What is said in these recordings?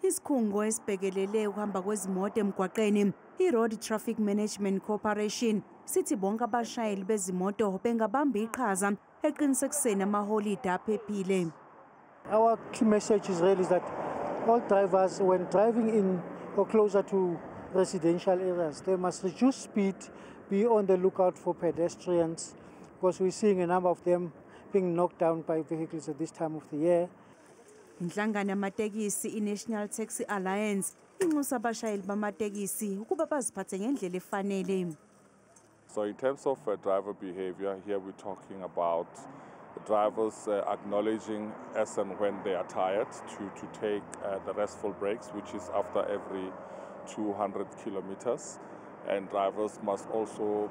Isikhungo esibhekelele ukuhamba kwezimoto emgwaqeni, i-Road Traffic Management Corporation, sithi bonke abashayeli bezimoto bengabamba iqhaza eqinisekiseni amaholide aphephile. Our key message is really that all drivers, when driving in or closer to residential areas, they must reduce speed, be on the lookout for pedestrians, because we're seeing a number of them being knocked down by vehicles at this time of the year. Inhlangano yamatekisi i-National Taxi Alliance inxusa abashayeli bamatekisi ukuba baziphathe ngendlela efanele. So in terms of driver behavior, here we're talking about drivers acknowledging as and when they are tired to take the restful breaks, which is after every 200 kilometers. And drivers must also,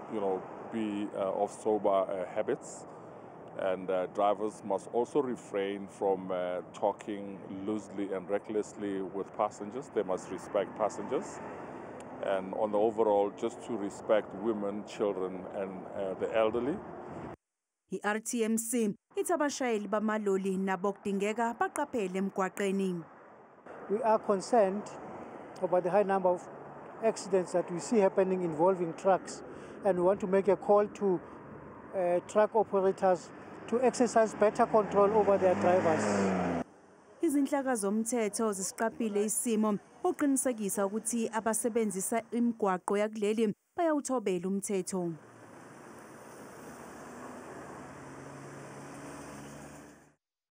be of sober habits. And drivers must also refrain from talking loosely and recklessly with passengers. They must respect passengers. And on the overall, just to respect women, children, and the elderly. I-RTMC ithi abashayeli bamaloli nabo kudingeka baqaphele emgwaqeni. We are concerned about the high number of accidents that we see happening involving trucks, and we want to make a call to truck operators to exercise better control over their drivers. Izinhlaka zomthetho zisiqaphile isimo oqinisekisa ukuthi abasebenzisa imigwaqo yakuleli bayawuthobela umthetho.